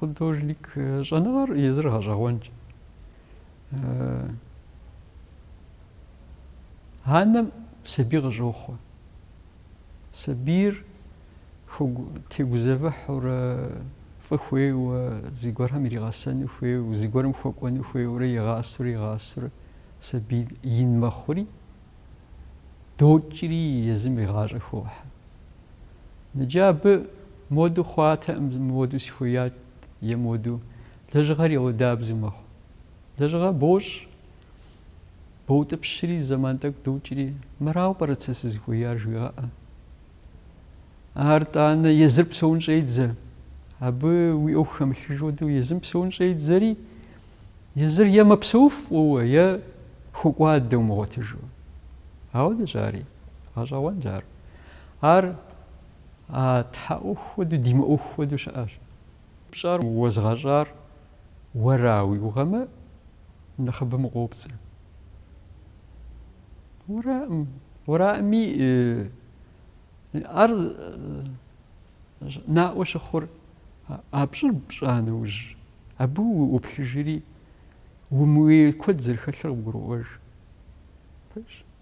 Художник щӏэныгъэр езыр гъэщӏэгъуэнщ. Анэм сабий къыщӏохъуэ. Сабийр тегузэвыхьурэ, фӏы хуейуэ, зыгуэрхэм иригъэсэну хуейуэ, зыгуэрым хуэкӏуэну хуейуэрэ игъасэурэ игъасэурэ сабий ин мэхъури, докӏри езым и гъащӏэ хохьэ. Иджы абы моду хъуатэкъым, моду сыхуеят е моду. Лэжьыгъэр ауэдабзэу мэхъу. Лэжьыгъэ бощӏ, боутӏыпщри, зэман тӏэкӏу докӏри, мырауэ пӏэрэт сэ сызыхуеяр жуигъэӏэ. Ар тӏанэ езыр псэун щӏедзэ. Абы уи ӏуэху хэмылъыж хуэдэу езым псэун щӏедзэри, езыр е мэпсэуф фӏыуэ, е хокӏуадэ умыгъуэтыжу. Ауэдэщ ари, гъэщӏэгъуэнщ ар. Ар а тхьэ ӏуэху хуэдэу, ди мыӏуэху хуэдэу щыӏэщ. Пщӏар уэзгъэщӏар уэра уи гугъэмэ, нэхъыбэм укъопцӏэ. Уэраӏым, уэраӏыми ар наӏуэ щыхъур а пщӏыр пщӏа нэужь, абы уоплъыжри, умыуей куэд зэрыхэлъыр къыбгуроӏуэж. Пэжщ.